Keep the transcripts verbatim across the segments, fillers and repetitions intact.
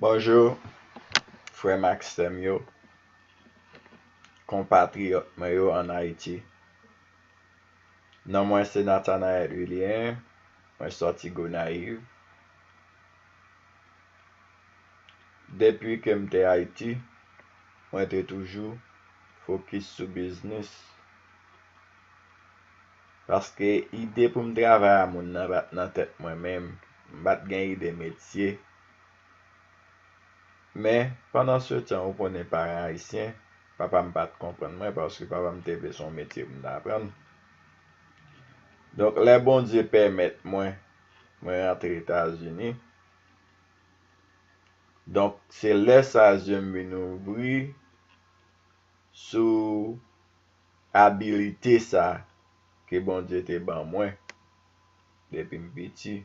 Bonjou, frè m ak sè m yo, konpatriyòt mwen yo ann Ayiti. Non mwen se Nathanaël Wilien, mwen sòti Gonayiv. Depi ke m te Ayiti, mwen te toujou fokis sou biznis. Paske ide pou m travay a moun nan pa t nan tèt mwen menm. M pa t gen ide metye. Men, pandan se tan, ou konnen paran ayisyen, papa m pa t konprann mwen paske papa m te vle se yon metye pou m t aprann. Donk, lè Bondye pèmèt mwen, mwen rantre Etazini, donk, se lè sa a zye m vin ouvri sou abilite sa ke Bondye te ban mwen depi m piti.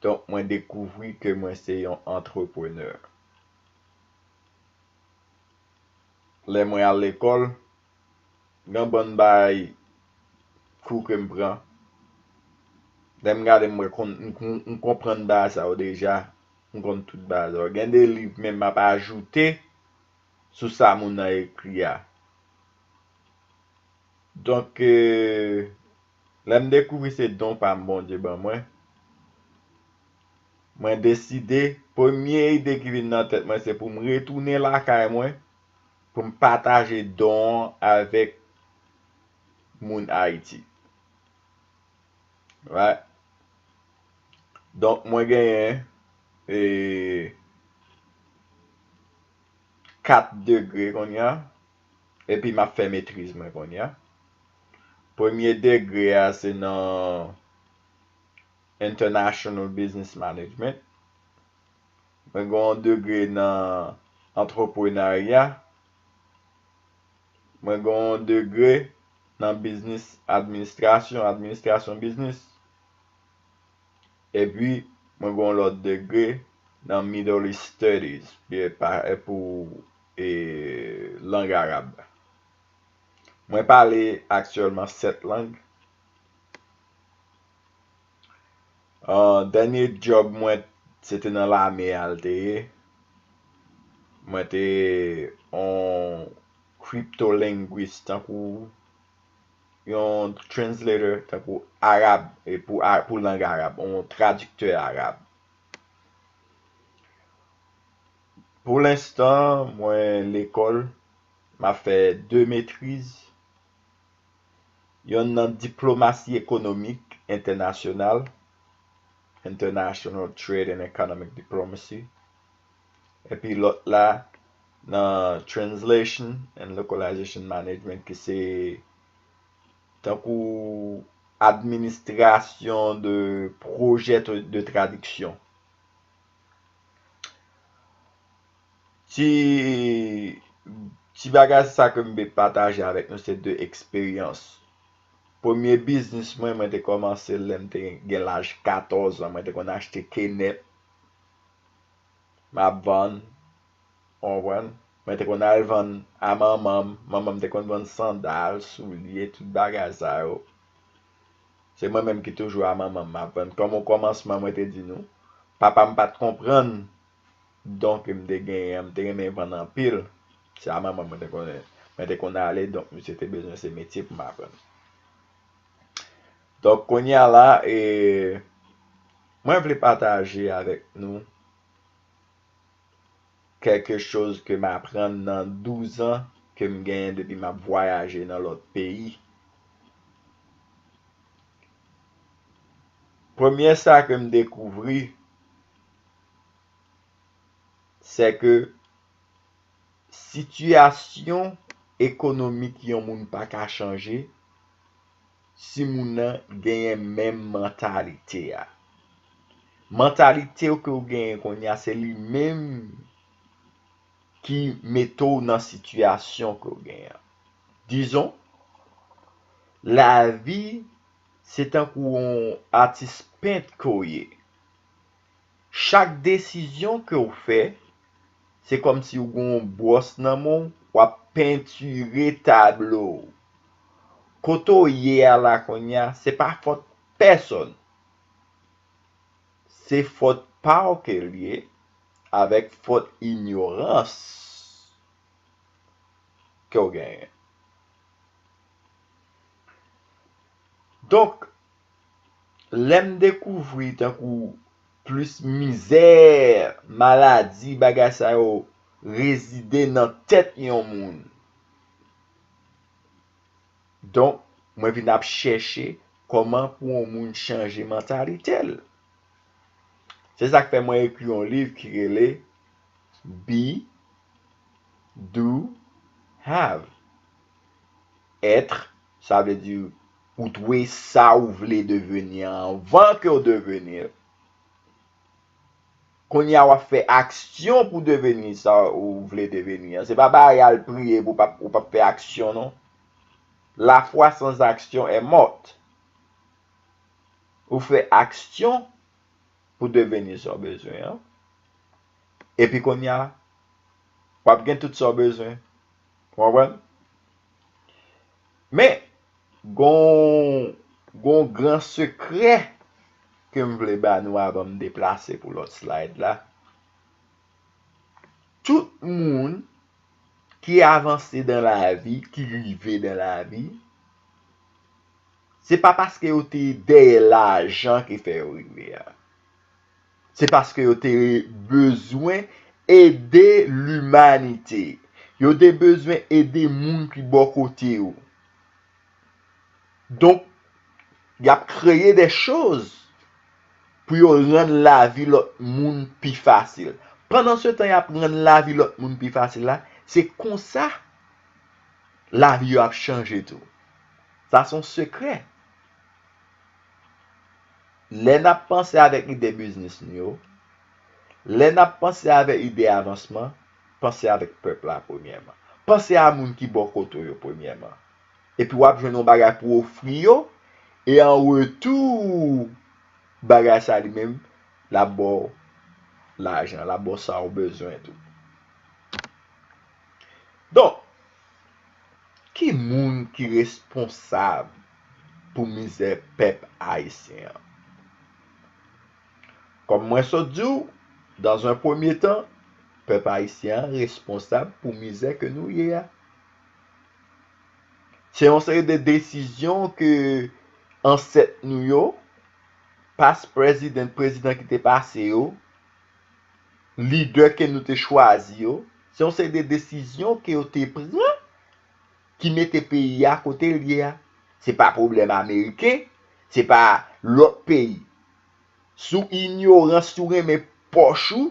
Donk, mwen dekouvri ke mwen se yon antreprenè. Lè mwen al lekòl, gen bann bagay kou ke m pran. Lè m gade, m wè konn, m, m, m konprann bagay sa yo deja. M konn tout bagay sa yo. Gen de liv menm m ap ajoute sou sa moun nan ekri a. Donk, eh, lè m dekouvri se don pa m Bondye ban mwen, mwen deside, premye ide ki vin nan tèt mwen, se pou m retounen lakay mwen, pou m pataje don an avèk moun Ayiti. Right? Donk, mwen genyen, eh, kat degre kounye a, epi m ap fè metriz mwen kounye a. Premye degre a, se nan International Business Management. Mwen gen yon degre nan antreprenarya. Mwen gen yon degre nan biznis administrasyon, administrasyon biznis. Epi, mwen gen yon lòt degre nan Middle East Studies, e pa, e pou, e, lang arab. Mwen pale aktyèlman sèt lang. Ah, dènye djòb mwen, se te nan lame a l te ye. Mwen te yon cryptolinguist, tankou yon translator, tankou arab, e pou, a, pou lang arab, yon tradiktè arab. Pou lenstan, mwen lekòl, m ap fè de metriz. Yonn nan diplomasi ekonomik entènasyonal, International Trade and Economic Diplomacy. Epi lòt la nan Translation and Localization Management, ki se tankou administrasyon de pwojè tra-, de tradiksyon. Ti, ti bagay sa ke m vle pataje avèk nou, se de eksperyans. Premye biznis mwen, mwen te kòmanse l lè m te gen laj katòz an. Mwen te konn achte kenèp, m ap vann, w konprann? Mwen te konn al vann a manman m. Manman m te konn vann sandal, soulye, tout bagay sa yo. Se mwen menm ki toujou a manman m ap vann. Kòm o kòmansman mwen te di nou, papa m pa t konprann don ke m te genyen an, m te renmen vann anpil. Se a manman m mwen te konn, mwen te konn ale, donk misye te bezwen se metye pou m aprann. Donk, kounye a la, e, mwen vle pataje avèk nou kèlke choz ke m aprann nan douz an ke m genyen depi m ap vwayaje nan lòt peyi. Premye sa ke m dekouvri, se ke sitiyasyon ekonomik yon moun pa ka chanje si moun nan genyen menm mantalite a. Mantalite w ke w genyen kounye a, se li menm ki mete w nan sitiyasyon ke w genyen an. Dizon, lavi se tankou yon atis pent ke w ye. Chak desizyon ke w fè, se kòmsi w gen yon bwòs nan men w, w ap pentire tablo w. Kote w ye a la kounye a, se pa fòt pèsonn. Se fòt pa w ke l ye, avèk fòt inyorans ke w genyen. Donk, lè m dekouvri tankou plis mizè, maladi, bagay sa yo rezide nan tèt yon moun. Donk, mwen vin ap chèche kòman pou yon moun chanje mantalite l. Se sa k fè mwen ekri yon liv ki rele Be, Do, Have. Être, sa vle di ou dwe sa ou vle deveni anvan ke w deveni l. Kounye a w ap fè aksyon pou deveni sa ou vle deveni an. Se pa bagay al priye pou w p ap, ou p ap fè aksyon non. La foi sans action est morte. Ou fè aksyon pou deveni sa w bezwen an. Epi kounye a, w ap gen tout sa w bezwen. Ou konprann? Men, gon, gon gran sekrè ke m vle ba nou avan m deplase pou lòt slide la. Tout moun ki avanse dan lavi, ki rive dan lavi, se pa paske yo te dèyè lajan ki fè yo rive a. Se paske yo te bezwen ede limanite. Yo te bezwen ede moun ki bò kote yo. Donk, y ap kreye de choz pou yo rann lavi lòt moun pi fasil. Pandan se tan y ap rann lavi lòt moun pi fasil la, se konsa lavi yo ap chanje tou. Sa se yon sekrè. Lè n ap panse avèk ide biznis nou yo, lè n ap panse avèk ide avansman, panse avèk pèp la premyèman. Panse a moun ki bò kote w yo premyèman. Epi w ap jwenn yon bagay pou w ofri yo, e an retou, bagay sa li menm, l ap ba w lajan, l ap ba w sa w bezwen tou. Donk, ki moun ki responsab pou mizè pèp ayisyen an? Kòm mwen sot di w, dans un premier temps, pèp ayisyen an responsab pou mizè ke nou ye a. Se yon seri de desizyon ke ansèt nou yo, past president, prezidan ki te pase yo, lidè ke nou te chwazi yo, se yon seri de desizyon ke yo te pran ki mete peyi a kote l ye a. Se pa pwoblèm ameriken, se pa lòt peyi. Si w inyoran, si w renmen pòch ou,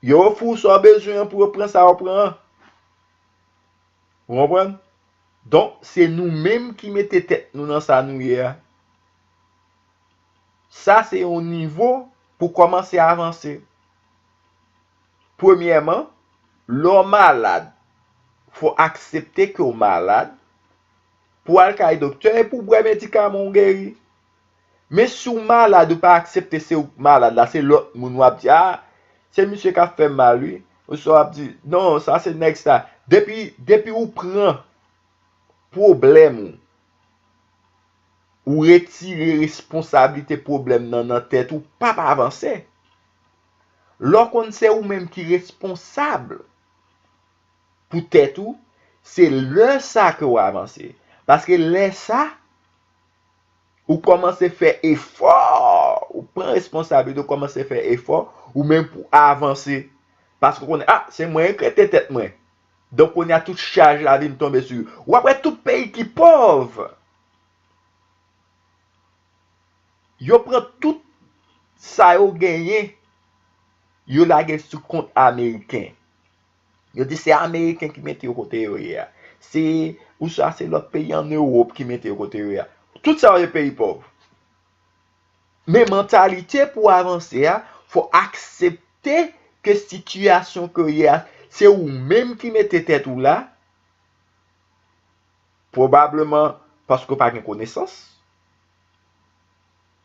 yo ofri w sa w bezwen an pou yo pran sa w pran an. Ou konprann? Donk, se nou menm ki mete tèt nou nan sa nou ye a. Sa se yon nivo pou kòmanse avanse. Premyèman, lè w malad, fò w aksepte ke w malad, pou w al kay doktè e pou w bwè medikaman w geri. Men si w malad, ou pa aksepte se ou k malad la, se lòt moun w ap di, a, se misye k ap fè m mal wi. Oswa w ap di, non, sa se nèg sa. Depi, depi ou pran pwoblèm ou, ou retire responsablite pwoblèm nan nan tèt ou, p ap avanse. Lè w konn se ou menm ki responsab pou tèt ou, se lè sa ke w avanse. Paske lè sa, ou kòmanse fè efò, ou pran responsablite, ou kòmanse fè efò, ou menm pou avanse. Paske w konnen, a, se mwen k rete tèt mwen. Donk, kounye a, tout chaj la vin tonbe sou yo. W ap wè tout peyi ki pòv, yo pran tout sa yo genyen, yo lage sou kont ameriken. Yo di se ameriken ki mete yo kote yo ye a. Se, oswa se lòt peyi ann Ewòp ki mete yo kote yo ye a. Tout sa yo ye peyi pòv. Men mantalite pou avanse a, fò aksepte ke sitiyasyon ke w ye a, se ou menm ki mete tèt ou la, pwobableman paske w pa gen konesans,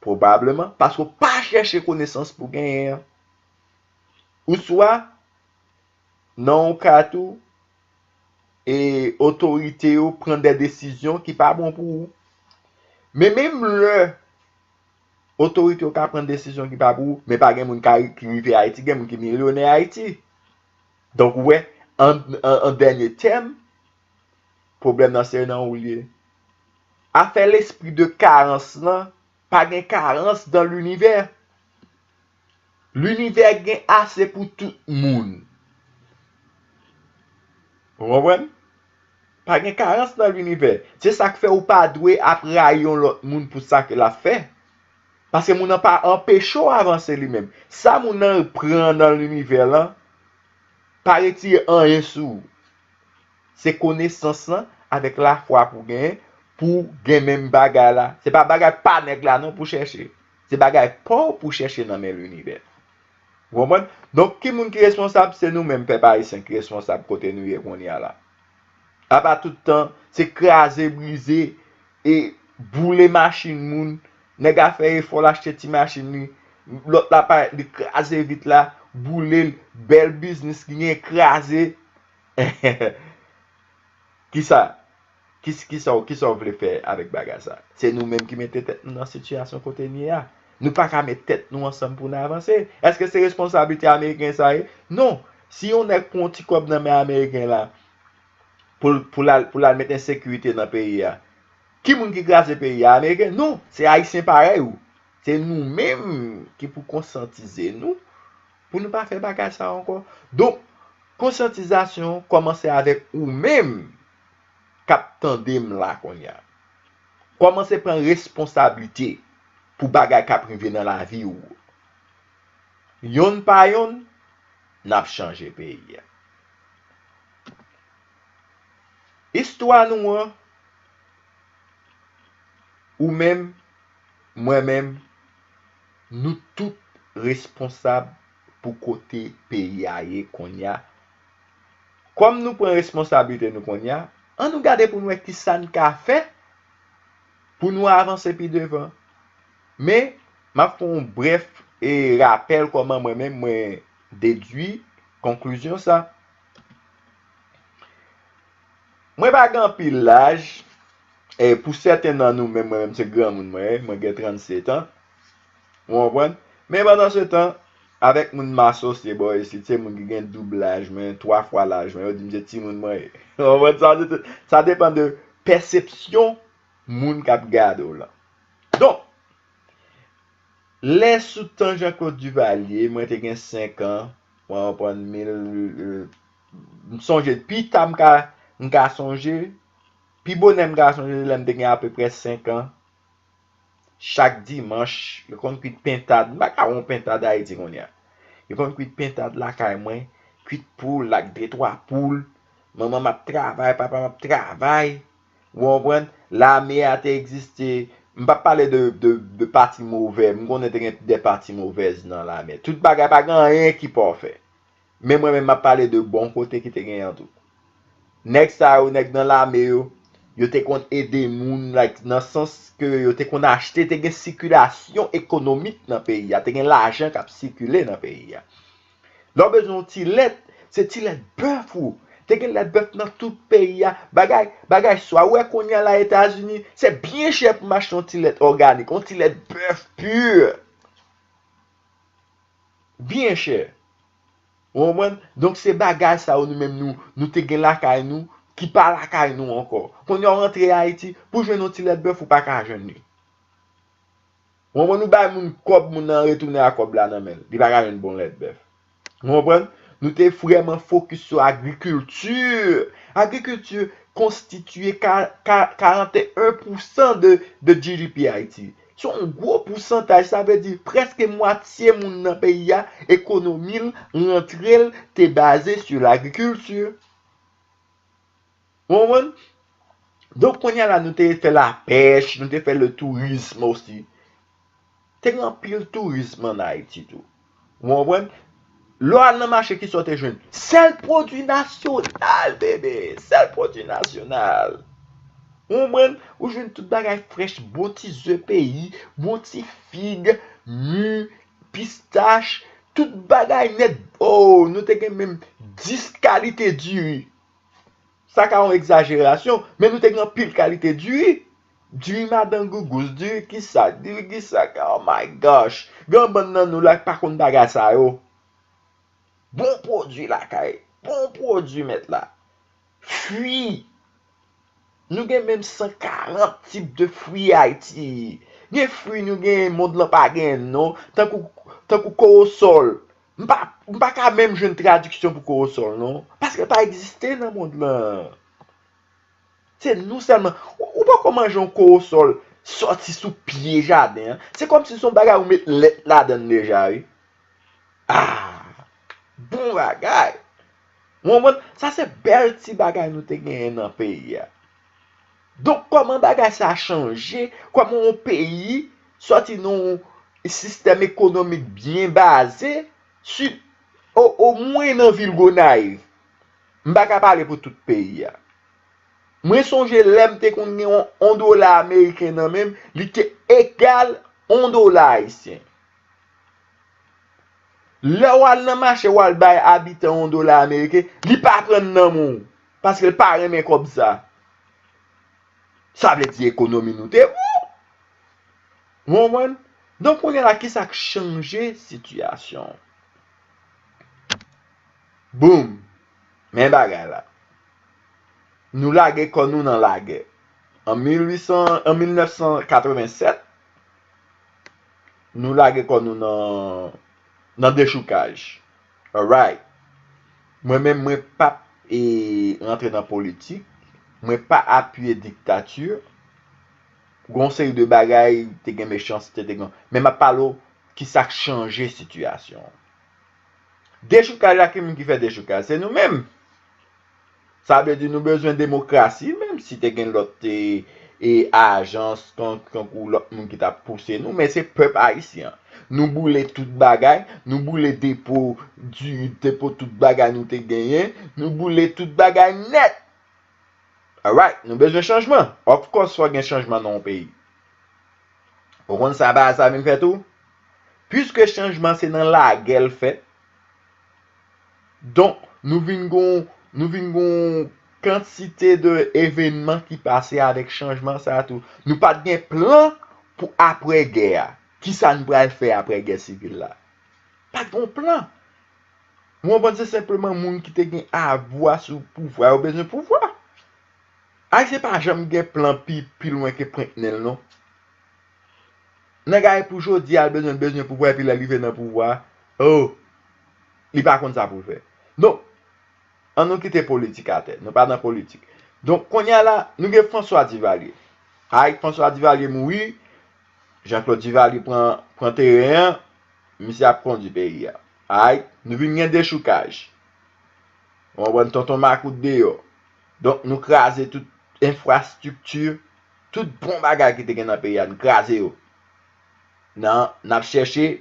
pwobableman paske w pa chèche konesans pou genyen an. Oswa, nan yon ka tou, e otorite yo pran de desizyon ki pa bon pou ou. Men menm lè Otorite yo ka pran desizyon ki pa pou ou, men pa gen moun ka, ki rive Ayiti, gen moun ki milyonè Ayiti. Donk, ou wè, an, an, an dènye tèm, pwoblèm nan se nan ou l ye. Afè lespri de karans lan, pa gen karans dan linivè. Linivè gen ase pou tout moun. Ou konprann? Pa gen karans nan linivè. Se sa k fè ou pa dwe ap rayi yon lòt moun pou sa ke l ap fè. Paske moun nan pa anpeche w avanse li menm. Sa moun nan pran nan linivè lan, pa retire anyen sou ou. Se konesans lan avèk lafwa pou genyen, pou gen menm bagay la. Se pa bagay pa nèg la non pou chèche. Se bagay pa w pou chèche nan men linivè. Ou konprann? Donk, ki moun ki responsab? Se nou menm, pèp ayisyen, ki responsab kote nou ye kounye a la. Apa tout tan, se kraze, brize, e boule machin moun. Nèg a fè efò, l achte ti machin li. Lòt la parèt, li kraze vit la, boule l, bèl biznis ki gen kraze. Kisa? Kis-, kisa w, kisa w vle fè avèk bagay sa? Se nou menm ki mete tèt nou nan sitiyasyon kote n ye a. Nou pa ka met tèt nou ansanm pou n avanse. Èske se responsablite ameriken sa ye? Non. Si yon nèg pran yon ti kòb nan men ameriken la, pou l, pou l al, pou l al met ensekirite nan peyi a, ki moun ki kraze peyi a? Ameriken? Non, se ayisyen parèy ou. Se nou menm ki pou konsyantize nou, pou nou pa fè bagay sa ankò. Donk, konsyantizasyon kòmanse avèk ou menm k ap tande m la kounye a. Kòmanse pran responsablite pou bagay k ap rive nan lavi w. Yonn pa yonn, n ap chanje peyi a. Istwa nou an, ou menm, mwen menm, nou tout responsab pou kote peyi a ye kounye a. Kòm nou pran responsablite nou kounye a, ann nou gade pou n wè kisa n ka fè pou nou avanse pi devan. Men, m ap fè yon brèf, e, rapèl kòman mwen menm mwen dedui konklizyon sa. Mwen pa gen anpil laj, e, pou sèten nan nou menm, mwen menm se granmoun mwen ye, mwen gen trannset an. Ou konprann? Men pandan se tan, avèk moun m asosye bò isit, se moun ki gen doub laj mwen, twa fwa laj mwen, yo di m se timoun mwen ye. Ou konprann? Sa, se, sa depann de pèsepsyon moun k ap gade w lan. Donk, lè sou tan Jean Claude Duvalier, mwen te gen senk an, mwen konprann mil, e, m sonje, pi ta m ka, m ka sonje, pi bonè m ka sonje, lè m te gen apeprè senk an, chak dimanch, yo konn kwit pentad. M pa ka wè yon pentad Ayiti kounye a. Yo konn kwit pentad lakay mwen, kwit poul ak de twa poul. Manman m ap travay, papa m ap travay. Ou konprann? Lame a te egziste. M p ap pale de, de, de pati movè. M konnen te gen de pati movèz nan lame. Tout bagay, pa gen anyen ki pafè. Men mwen menm, m ap pale de bon kote ki te genyen an tou. Nèg sa yo, nèg nan lame yo, yo te konn ede moun, like, nan sans ke yo te konn achte, te gen sikilasyon ekonomik nan peyi a, te gen lajan k ap sikile nan peyi a. Lè w bezwen yon ti lèt, se ti lèt bèf ou. Te gen lèt bèf nan tout peyi a. Bagay, bagay sa w wè kounye a la Etazini, se byen chè pou m achte yon ti lèt òganik, yon ti lèt bèf pi. Byen chè. Ou konprann? Donk, se bagay sa yo nou menm nou, nou te gen lakay nou, ki pa lakay nou ankò. Kounye a w rantre Ayiti, pou jwenn yon ti lèt bèf, ou pa ka jwenn li. Ou konprann? Ou bay moun kòb, moun nan retounen ak kòb la nan men l. Li pa ka jwenn bon lèt bèf. Ou konprann? Nou te vrèman fokis sou agrikilti. Agrikilti konstitye ka, ka, karannyen pousan de, de G D P Ayiti. Se yon gwo pousantaj, sa vle di prèske mwatye moun nan peyi a, ekonomi l, rantre l te baze sou lagrikilti. Ou konprann? Donk, kounye a la, nou te fè lapèch, nou te fè le tourisme osi. Te gen anpil tourism ann Ayiti tou. Ou konprann? Lè w al nan mache, kisa w te jwenn? Sèl pwodui nasyonal, bebe! Sèl pwodui nasyonal! Ou konprann? Ou jwenn tout bagay frèch, bon ti ze peyi, bon ti fig, mi, pistach, tout bagay nèt. Oh, nou te gen menm dis kalite diri. Sa ka yon egzajerasyon, men nou te gen anpil kalite diri. Diri madan gougous, diri kisa, diri kisa, oh my gosh. Gen bann nan nou la k pa konn bagay sa yo. Bon pwodui lakay, bon pwodui mèt la. Fwi. Nou gen menm san karant tip de fwi Ayiti. Gen fwi nou gen mond lan pa gen non. Tankou, tankou kowosòl. M pa, m pa ka menm jwenn tradiksyon pou kowosòl non. Paske l pa egziste nan mond lan. Se nou sèlman. Ou, ou poko manje yon kowosòl sòti sou pye jaden an. Se kòmsi se yon bagay ou met lèt ladan l deja, wi. Ah! Bon bagay! Ou konprann? Sa se bèl ti bagay nou te genyen nan peyi a. Donk, kòman bagay sa chanje? Kòman yon peyi sòti nan yon sistèm ekonomik byen baze, si, o, omwen nan vil Gonayiv, m pa ka pale pou tout peyi a. Mwen sonje lè m te konn gen yon, yon dola ameriken nan men m, li te egal yon dola ayisyen. Lè w al nan mache, w al bay abitan yon dola ameriken, li pa pran nan men w, paske l pa renmen kòb sa. Sa vle di ekonomi nou te bon. Ou konprann? Donk, kounye a la, ki sa k chanje sitiyasyon? Boum! Men bagay la. Nou lage kò nou nan lagè. An mil uit san, an mil nèf san katreven sèt, nou lage kò nou nan, nan dechoukaj. Alright. Mwen menm, mwen p ap, e, rantre nan politik. Mwen pa apiye diktati. Gon seri de bagay, te gen mechanste, te gen. Men m ap pale w ki sa k chanje sitiyasyon an. Dechoukaj la, ki moun ki fè dechoukaj? Se nou menm. Sa vle di nou bezwen demokrasi, menm si te gen lòt, e, e, ajans, tan, tankou lòt moun ki t ap pouse nou, men se pèp ayisyen an. Nou boule tout bagay, nou boule depo diri, depo tout bagay nou te genyen, nou boule tout bagay nèt. Alright, nou bezwen chanjman. Of course, fò gen chanjman nan yon peyi. Ou konn sa bagay sa vin fè tou? Piske chanjman se nan lagè l fèt, donk, nou vin gon, nou vin gon kantite de evenman ki pase avèk chanjman sa tou. Nou pa t gen plan pou apre gè a. Kisa nou pral fè apre gè sivil la? Pa t gon plan. Ou konprann, se senpleman moun ki te gen avwa sou pouvwa, yo bezwen pouvwa. Ayisyen pa janm gen plan pi, pi lwen ke pwent nen l non. Nèg la pou jodi a, l bezwen, bezwen pouvwa, epi lè l rive nan pouvwa, oh, li pa konn sa pou l fè. Donk, ann nou kite politik atè, nou pa nan politik. Donk, kounye a la, nou gen François Duvalier. Ay, François Duvalier mouri, Jean-Claude Duvalier pran, pran teren an, misye ap kondui peyi a. Ay, nou vin gen dechoukaj. Ou konprann, tonton makout deyò. Donk, nou kraze tout enfrastrikti, tout bon bagay ki te gen nan peyi a, nou kraze yo. Nan, n ap chèche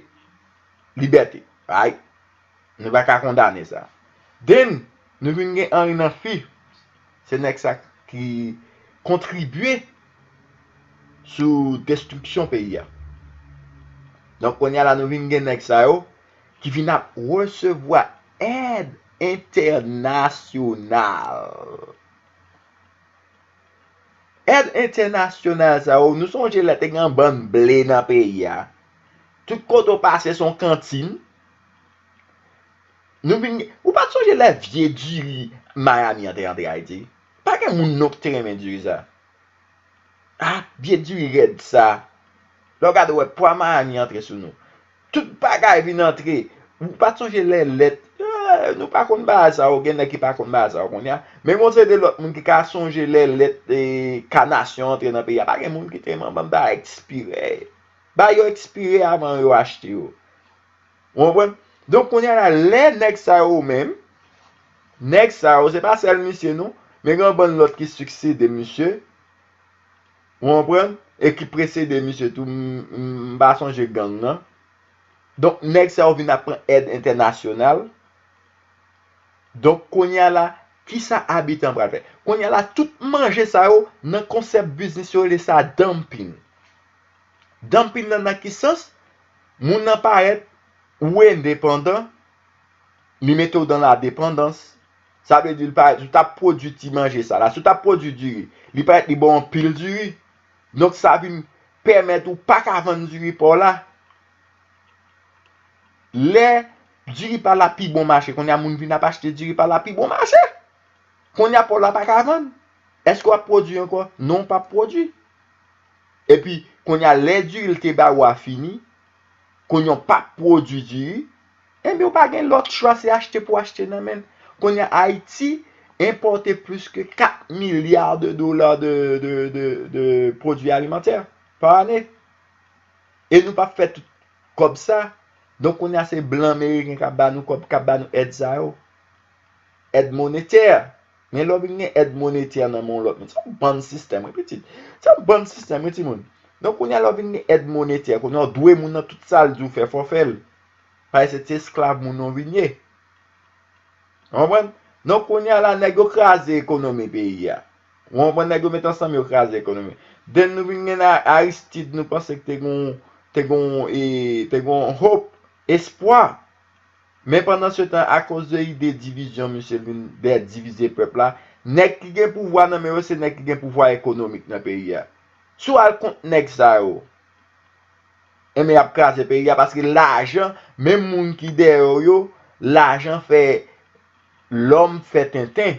libète. Ay, nou pa ka kondane sa. Then, nou vin gen Henri Namphy. Se nèg sa ki kontribye sou destriksyon peyi a. Donk, kounye a la, nou vin gen nèg sa yo ki vin ap resevwa èd entènasyonal. Èd entènasyonal sa yo, nou sonje lè te gen yon bann ble nan peyi a. Tout kote w pase, se yon kantin. Nou vin, ou pa t sonje lè vye diri Miami an te antre Ayiti? Pa gen moun non ki te renmen diri sa. Ah, vye diri rèd sa. Lè w gade, w wè pwa Miami antre sou nou. Tout bagay vin antre. Ou pa t sonje lè lèt, eh, nou pa konn bagay sa yo, gen nèg ki pa konn bagay sa yo kounye a. Men gon seri de lòt moun ki ka sonje lè lèt, eh, kanasyon antre nan peyi a. Pa gen moun ki te manman bagay ekspire. Bagay yo ekspire avan yo achte yo. Ou konprann? Donk, kounye a la, lè nèg sa yo menm, nèg sa yo, se pa sèl misye non, men gen yon bann lòt ki siksede misye. Ou konprann? E ki presede misye tou, m, m, m pa sonje gang nan. Donk, nèg sa yo vin ap pran èd entènasyonal. Donk, kounye a la, kisa abitan pral fè? Kounye a la, tout manje sa yo, nan konsèp biznis yo rele sa dumping. Dumping nan, nan ki sans? Moun nan parèt, ou endepandan, li mete w dan ladepandans. Sa vle di, li parèt, si w t ap pwodui ti manje sa la, si w t ap pwodui diri, li parèt, li ba w anpil diri. Donk, sa vin pèmèt ou pa ka vann diri pa w la. Lè diri pa w la pi bon mache, kounye a moun vin ap achte diri pa w la pi bon mache. Kounye a pa w la pa ka vann. Èske w ap pwodui ankò? Non, w p ap pwodui. Epi, kounye a lè diri l te ba ou a fini, kounye a w p ap pwodui diri, enben, ou pa gen lòt chwa, se achte pou achte nan men l. Kounye a Ayiti enpòte plis ke kat milya de dola de, de, de, de pwodui alimantè pa ane. E nou p ap fè tout kòb sa. Donk, kounye a se blan meriken k ap ba nou kòb, k ap ba nou èd sa yo. Èd monetè. Men lè w vin gen èd monetè nan men yon lòt moun, se yon bann sistèm, wi, pitit. Se yon bann sistèm, wi, timoun. Donk, kounye a, lè w vin gen èd monetè, kounye a, w dwe moun nan tout sa l di w fè, fò w fè l. Paske se ti esklav moun ou vin ye. Ou konprann? Donk, kounye a la, nèg yo kraze ekonomi peyi a. Ou konprann? Nèg yo met ansanm, yo kraze ekonomi. Den nou vin gen A-, Aristide, nou panse ke te gon, te gon, e, te gon hope, espwa. Men pandan se tan, akoz de ide divizyon, misye vin dèyè divize pèp la. Nèg ki gen pouvwa nan men yo, se nèg ki gen pouvwa ekonomik nan peyi a. Si w al kont nèg sa yo, enben, y ap kraze peyi a, paske lajan, menm moun ki dèyè w yo, lajan fè lòm fè tenten.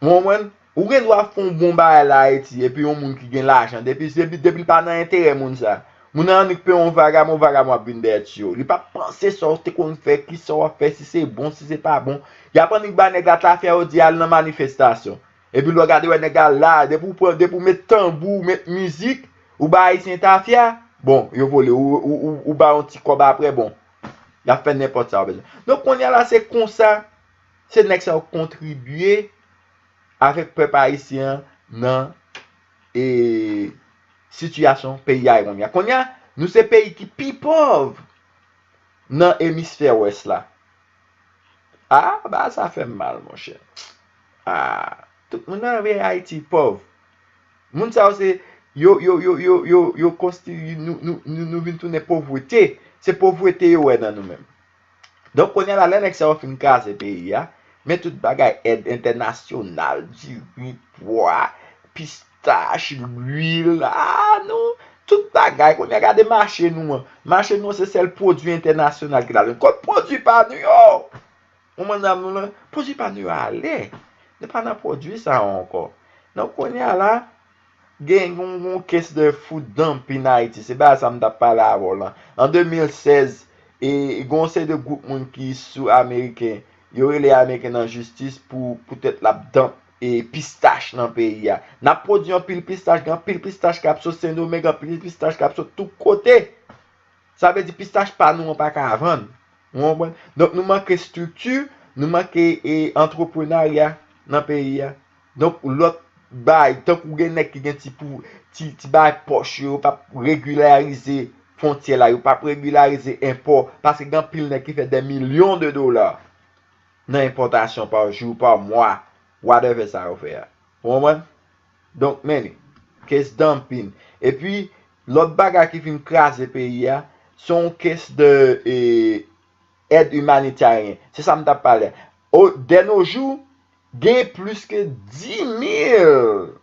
Ou konprann? Ou gen dwa fè yon bon bagay la Ayiti, epi yon moun ki gen lajan, depi, depi, depi l pa nan enterè moun sa, moun nan annik peye yon vagabon, vagabon ap vin dèyè tchyo. Li p ap panse sa w te konn fè, kisa w ap fè, si se bon, si se pa bon. Y ap annik ba nèg la tafya, yo di al nan manifestasyon. Epi lè w gade, wè nèg la la, depi w pran, depi w met tanbou, w met mizik, ou ba Ayisyen tafya, bon, yo vole, ou, ou, ou, ou ba yon ti kòb apre, bon. Y ap fè nenpòt sa yo bezwen. Donk, kounye a la, se konsa, se nèg sa yo kontribye avèk pèp ayisyen an nan, e, sitiyasyon peyi a ye kounye a. Kounye a, nou se peyi ki pi pòv nan emisfè wès la. A, bagay sa fè m mal, monchè. A, tout moun nan vle Ayiti pòv. Moun sa yo se, yo, yo, yo, yo, yo, yo konstwi-, nou, nou, nou, nou vin tounen povrete. Se povrete yo wè nan nou menm. Donk, kounye a la, lè nèg sa yo fin kraze peyi a, men tout bagay, èd entènasyonal, diri, pwa, pistach, lwil, a, nou, tout bagay. Kounye a, gade mache nou an. Mache nou an, se sèl pwodui entènasyonal ki la. Kot pwodui pa nou yo? Ou konprann sa m di w la? Pwodui pa nou yo ale. Nou pa nan pwodui sa yo ankò. Donk, kounye a la, gen yon, yon case de food dumping Ayiti. Se bagay sa m t ap pale avè w lan. An de mil sèz, e, gen yon seri de gwoup moun ki sou Ameriken, yo rele Ameriken nan jistis pou, poutèt l ap dump, e, pistach nan peyi a. N ap pwodui anpil pistach, gen anpil pistach k ap sot Sendomeng, anpil pistach k ap sot tout kote. Sa vle di pistach pa nou an pa ka vann. Ou konprann? Donk, nou manke estrikti, nou manke, e, antreprenarya nan peyi a. Donk, lòt bagay, tankou gen nèg ki gen ti pou, ti, ti bagay pòch yo, yo p ap regilyarize fwontyè la, yo p ap regilyarize enpò, paske gen anpil nèg ki fè dè milyon de dola nan enpòtasyon pa jou, pa mwa, whatever sa yo fè a. Ou konprann? Donk, men li. Case dumping. Epi, lòt bagay ki vin kraze peyi a, se yon case de, e, èd imanitèryen. Se sa m t ap pale. O, de nos jours, gen plis ke dis mil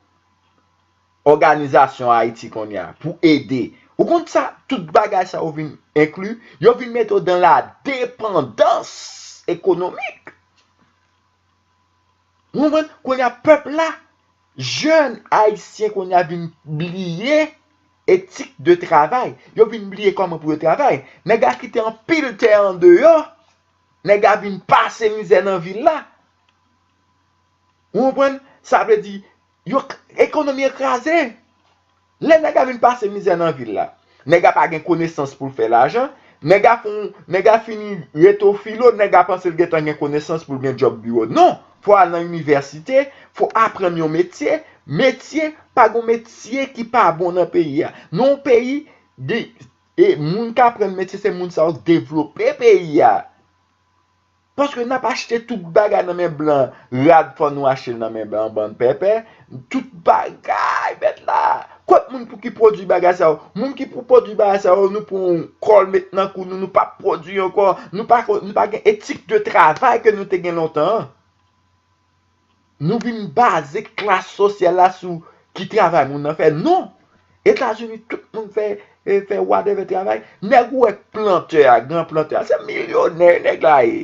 òganizasyon Ayiti kounye a pou ede. Ou konn sa, tout bagay sa yo vin enkli, yo vin mete w dan la depandans ekonomik. Ou konprann? Kounye a, pèp la, jèn ayisyen kounye a vin bliye etik de travay. Yo vin bliye kòman pou yo travay. Nèg la kite anpil tè andeyò. Nèg la vin pase mizè nan vil la. Ou konprann? Sa vle di, yo, ekonomi an kraze. Lè nèg la vin pase mizè nan vil la, nèg la pa gen konesans pou l fè lajan, nèg la fon, nèg la fini reto filo, nèg la panse l gentan gen konesans pou l gen djòb biwo. Non, fò w al nan inivèsite, fò w aprann yon metye, metye, pa gen metye ki pa bon nan peyi a. Nan yon peyi, de, e moun k aprann metye, se moun sa yo k devlope peyi a. Paske n ap achte tout bagay nan men blan. Rad, fò nou achte l nan men blan, bann pèpè. Tout bagay, mèt la. Kot moun pou ki pwodui bagay sa yo? Moun ki pou pwodui bagay sa yo, nou pran yon kòl met nan kou nou, nou p ap pwodui ankò. Nou pa ko-, nou pa gen etik de travay ke nou te gen lontan an. Nou vin baze klas sosyal la sou ki travay moun nan fè. Non! Etazini, tout moun fè, e, fè whatever travay. Nèg ou wè k plantè a, gran plantè a, se milyonè nèg la ye.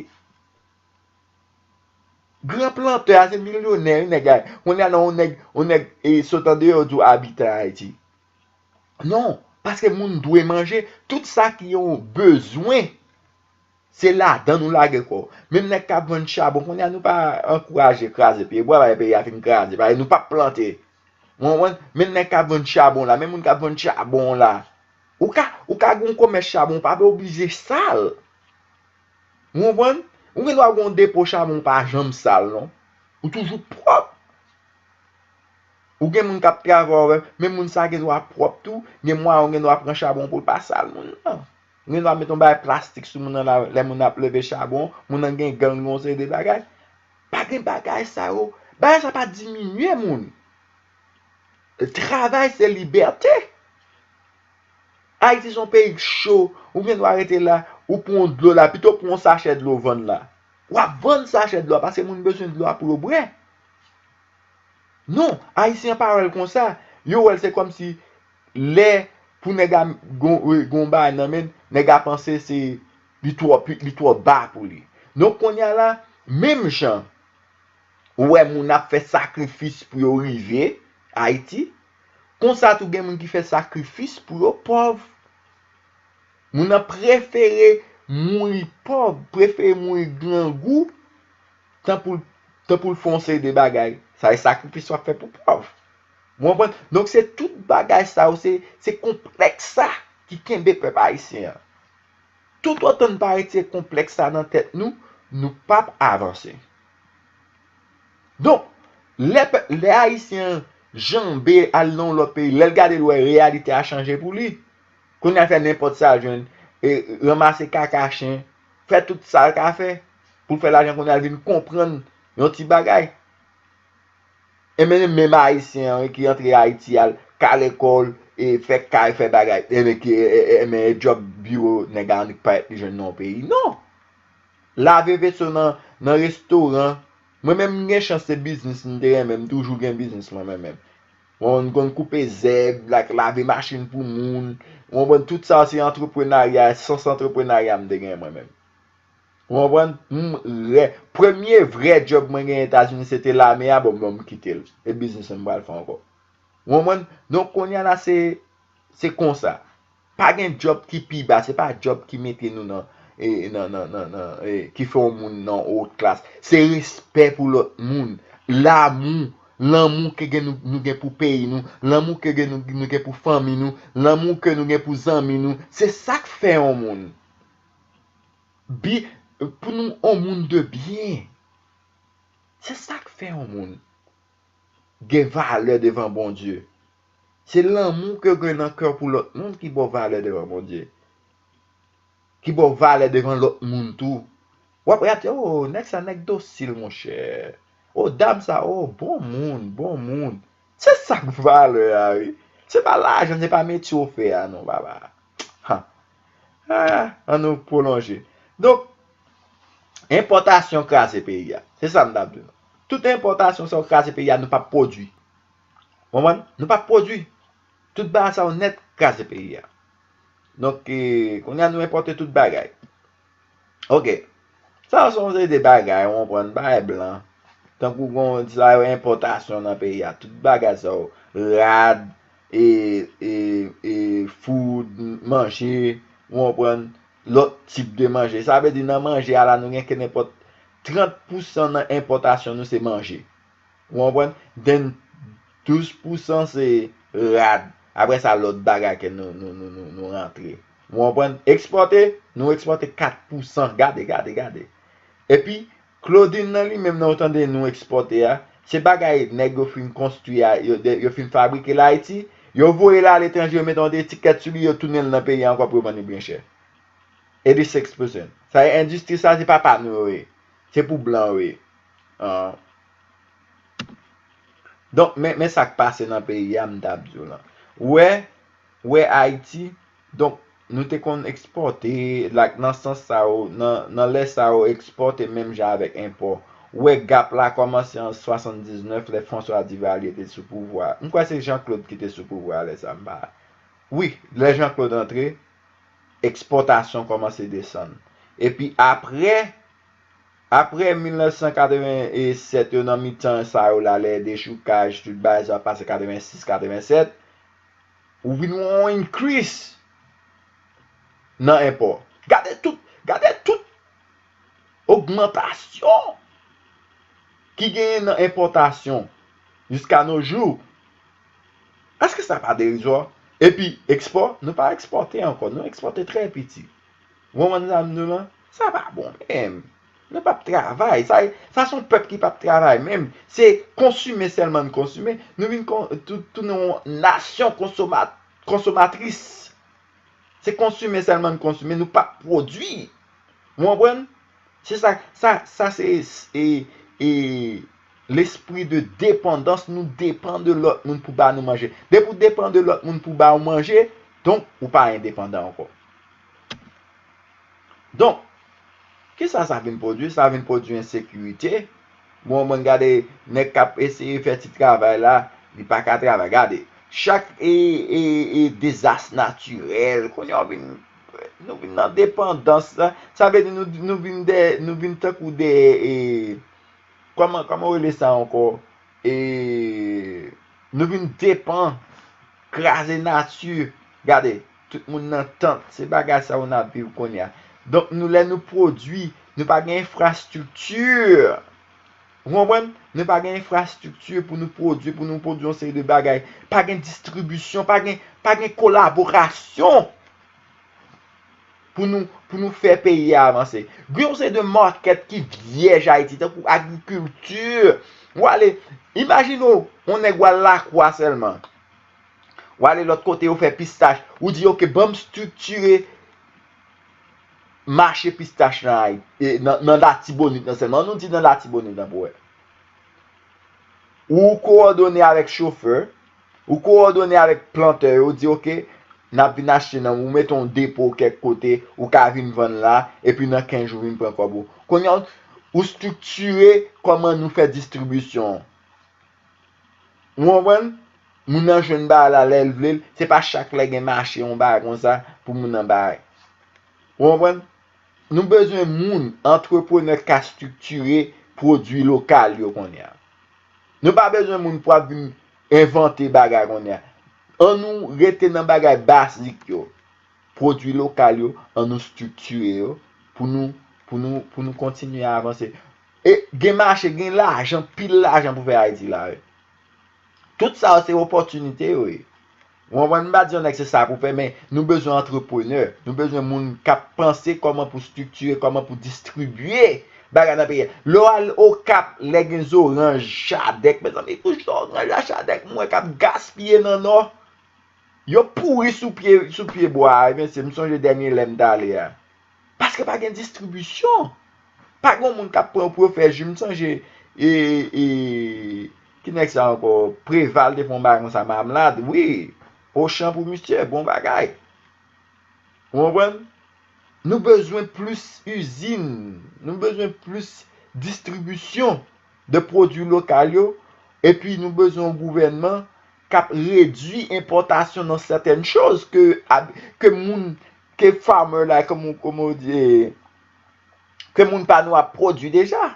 Gran plantè a, se milyonè nèg la ye. Kounye a, non, yon nèg, yon nèg e, sot andeyò di w abite Ayiti. Non, paske moun dwe manje. Tout sa ki yon bezwen, se ladan nou lage kò. Menm nèg k ap vann chabon, kounye a nou pa ankouraje kraze peyi. Bwa bay peyi a fin kraze, paske nou p ap plante. Ou konprann? Menm nèg k ap vann chabon la, menm moun k ap vann chabon la. Ou ka, ou ka gen yon komès chabon, ou pa oblije sal. Ou konprann? Ou gen dwa gen yon depo chabon, ou pa janm sal, non. Ou toujou pwòp. Ou gen moun k ap travay avè w, men moun sa gen dwa pwòp tou, gen mwayen ou gen dwa pran chabon pou l pa sal moun nan. Ou gen dwa met yon bagay plastik sou moun nan la, lè moun nan ap leve chabon, moun nan gen gang, gen yon seri de bagay. Pa gen bagay sa yo. Bagay sa pa diminye moun. Travay se libète. Ayiti se yon peyi k cho, ou gen dwa rete la, ou pran yon dlo la, pito w pran yon sachè dlo vann la. W ap vann sachè dlo a paske moun bezwen dlo a pou yo bwè. Non, Ayisyen an pa wè l konsa. Yo wè l se kòmsi lè pou nèg a gon, gon bagay nan men l, nèg a panse se li twò, li twò ba pou li. Donk kounye a la, menm jan ou wè moun ap fè sakrifis pou yo rive Ayiti, konsa tou gen moun ki fè sakrifis pou yo pòv. Moun nan prefere mouri pòv, prefere mouri grangou, tan pou l, tan pou l fè yon seri de bagay. Sa e sakrifis w ap fè pou pòv. Ou konprann? Donk, se tout bagay sa yo, se, se konplèks sa ki kenbe pèp ayisyen an. Toutotan n pa retire konplèks sa nan tèt nou, nou p ap avanse. Donk, lè, lè Ayisyen an janbe al nan yon lòt peyi, lè l gade l wè reyalite a chanje pou li, kounye a l fè nenpòt sa l jwenn, e, ranmase kaka chen, fè tout sa l ka fè pou l fè lajan, kounye a l vin konprann yon ti bagay. Enben, menm Ayisyen an ki antre Ayiti al kale kò l, e fè kay, fè bagay, enben, ki, e, e, enben, e djòb biwo nèg a annik parèt li jwenn nan yon peyi. Non! Lave veso nan, nan restoran. Mwen menm, m gen chans se biznis m te renmen, m toujou gen biznis mwen menm. Mwen konn koupe zèb, like, lave machin pou moun. Ou konprann, tout sa se antreprenarya, sans antreprenarya m te gen mwen menm. Ou konprann? M rè-, premye vrè djòb mwen gen Etazini, se te lame a, bon, bon, m kite l. E biznis mwen m pral fè ankò. Ou konprann? Donk, kounye a la, se, se konsa. Pa gen djòb ki pi ba, se pa djòb ki mete nou nan, e, nan, nan, nan, nan, e, ki fè yon moun nan wot klas. Se respè pou lòt moun. Lamou, lanmou ke gen nou, nou gen pou peyi nou, lanmou ke gen nou, nou gen pou fanmi nou, lanmou ke nou gen pou zanmi nou. Se sa k fè yon moun. Bi, pou nou yon moun de byen. Se sa k fè yon moun gen valè devan Bondye. Se lanmou ke w gen nan kè w pou lòt moun ki ba w valè devan Bondye. Ki ba w valè devan lòt moun tou. W ap gade, o, nèg sa, nèg dosil, monchè. O, dam sa, o, bon moun, bon moun. Se sa k valè a, wi. Se pa lajan, se pa metye w fè a, non, papa. Ha. Ah, ann nou pwolonje. Donk, enpòtasyon kraze peyi a. Se sa m t ap di nou. Tout enpòtasyon sa yo kraze peyi a, nou p ap pwodui. Konprann? Nou p ap pwodui. Tout bagay sa yo nèt kraze peyi a. Donk, e, kounye a nou enpòte tout bagay. Ok. Sa yo se yon seri de bagay, ou konprann, bagay blan. Tankou gon sa yo enpòtasyon nan peyi a. Tout bagay sa yo, rad, e, e, e, food, manje, ou konprann, lòt tip de manje. Sa vle di nan manje a la, nou gen ke nenpòt trant pousan nan enpòtasyon nou se manje. Ou konprann? Then douz pousan se rad. Apre sa, lòt bagay ke nou, nou, nou, nou, nou rantre. Ou konprann? Ekspòte, nou ekspòte kat pousan. Gade, gade, gade. Epi, Claudine nan li menm nan ou tande nou ekspòte a, se bagay nèg yo fin konstwi a, yo, yo fin fabrike l Ayiti, yo voye l aletranje, yo mete yon etikèt sou li, yo tounen l nan peyi a ankò pou yo vann li byen chè. Eighty-six percent. Sa e endistri sa, se pa pa nou yo ye. Se pou blan yo ye. Ah. Donk, men, men sa k pase nan peyi a, m t ap di w lan. Ou wè, ou wè Ayiti, donk, nou te konn ekspòte, like, nan sans sa yo, nan, nan lè sa yo, ekspòte menm jan avèk enpò. Ou wè gap la kòmanse an swasanndiznèf, lè François Duvalier te sou pouvwa. M kwè se Jean Claude ki te sou pouvwa lè sa, m pa. Wi, lè Jean Claude antre, ekspòtasyon kòmanse desann. Epi apre, apre mil nèf san katrevennsèt yo, nan mitan sa yo la, lè dechoukaj, tout bagay sa pase katrevensis, katrevennsèt, ou vin wè yon increase nan enpò. Gade tout, gade tout ogmantasyon ki genyen nan enpòtasyon jiska no jou. Èske sa pa derizwa? Epi, ekspò, nou pa ekspòte ankò, nou ekspòte trè piti. Ou konprann sa m di w lan? Sa pa bon menm. Nou p ap travay. Sa, sa se yon pèp ki p ap travay menm. Se konsime sèlman n konsime. Nou vin kon-, tou-, tounen yon nasyon konsoma-, konsomatris. Se konsime sèlman n konsime, nou p ap pwodui. Ou konprann? Se sa, sa, sa se, e, e, lespri de depandans, nou depann de lòt moun pou ba nou manje. Depi w depann de lòt moun pou ba w manje, donk, ou pa endepandan ankò. Donk, kisa sa vin pwodui? Sa vin pwodui ensekirite. Bon, mwen gade nèg k ap eseye fè ti travay la, li pa ka travay. Gade, chak e, e, e dezas natirèl, kounye a w vin, nou vin nan depandans la. Sa vle di nou, nou vin de, nou vin tankou de, e, kòman, kòman w rele sa ankò? E, nou vin depann, kraze nati. Gade, tout moun nan tant. Se bagay sa yo n ap viv kounye a. Donk, nou, lè nou pwodui, nou pa gen enfrastrikti. Ou konprann? Nou pa gen enfrastrikti pou nou pwodui, pou nou pwodui yon seri de bagay. Pa gen distribisyon, pa gen, pa gen kolaborasyon pou nou, pou nou fè peyi a avanse. Gen yon seri de makèt ki vyèj Ayiti, tankou agrikilti. W ale, imajine w, yon nèg w al Lakwa sèlman. W ale lòt kote, yo fè pistach. Ou di, "Oke, ban m estriktire mache pistach nan Ayi-, e, nan, nan Latibonit nan sèlman." Ann nou di nan Latibonit nan pou wè. Ou kowòdone avèk chofè, ou kowòdone avèk plantè yo, ou di, "Oke, n ap vin achte nan ou, mete yon depo kèk kote, ou ka vin vann la, epi nan kenz jou vin pran kòb ou." Kounye a, ou estriktire kòman nou fè distribisyon an. Ou konprann? Moun nan jwenn bagay la lè l vle l, se pa chak lè gen mache yon bagay konsa pou moun nan bay. Ou konprann? Nou bezwen moun, antreprenè k ka estriktire pwodui lokal yo kounye a. Nou pa bezwen moun pou ap vin envante bagay kounye a. Ann nou rete nan bagay bazik yo. Pwodui lokal yo, ann nou estriktire yo pou nou, pou nou, pou nou kontinye avanse. E gen mache, gen lajan, pil lajan pou fè Ayiti la, wi. Tout sa yo se opòtinite yo ye. Ou konprann? M pa di yon nèg se sa pou fè, men nou bezwen antreprenè. Nou bezwen moun k ap panse kòman pou estriktire, kòman pou distribye bagay nan peyi a. Lè w al Okap, lè gen zoranj, chadèk, mezanmi, bouch zoranj la, chadèk, m wè k ap gaspiye nan Nò. Yo pouri sou pye, sou pye bwa a, mesye, m sonje dènye lè m t ale a. Paske pa gen distribisyon. Pa gen moun k ap pran pou yo fè ji. M sonje, e, e, ki nèg sa ankò? Preval te fè yon bagay konsa, Mamlad, wi. Ochan pou misye, bon bagay. Ou konprann? Nou bezwen plis izin, nou bezwen plis distribisyon de pwodui lokal yo, epi nou bezwen yon gouvènman k ap redui enpòtasyon nan sètèn choz ke, ke moun, ke farmer la, kòman, kòman w di, ke moun pa nou ap pwodui deja.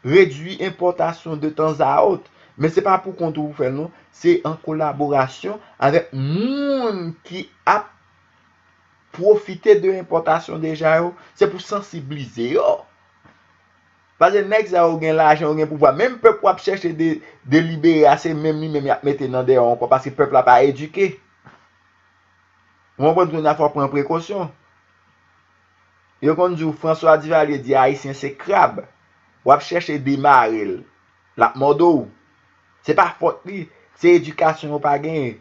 Redui enpòtasyon de tanzawòt. Men se pa pou kont ou pou fè l non, se an kolaborasyon avèk moun ki ap pwofite de enpòtasyon deja yo, se pou sansiblize yo. Paske nèg sa yo gen lajan, yo gen pouvwa. Menm pèp w ap chèche de, delibere a, se menm li menm y ap mete nan dèyè w ankò, paske pèp la pa edike. Ou konprann kounye a fò w pran prekosyon. Yo konn di w François Duvalier di Ayisyen se krab. W ap chèche demare l. L ap mòde w. Se pa fòt li. Se edikasyon yo pa genyen.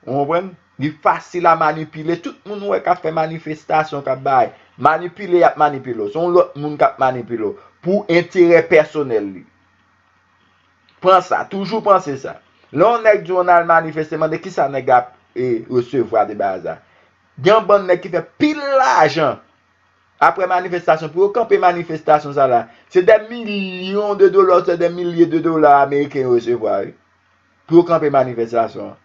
Ou konprann? Li fasil a manipile. Tout moun ou wè k ap fè manifestasyon, k ap bay, manipile y ap manipile w. Se yon lòt moun k ap manipile w pou enterè pèsonèl li. Pran sa, toujou panse sa. Lè yon nèg di w ann al manifeste, mande kisa nèg la ap, e, resevwa de bagay sa. Gen yon bann nèg ki fè pil lajan Apre manifestasyon, pou yo kanpe manifestasyon sa la, se dè milyon de dola, se dè milye de dola ameriken yo resevwa, wi. Pou yo kanpe manifestasyon an.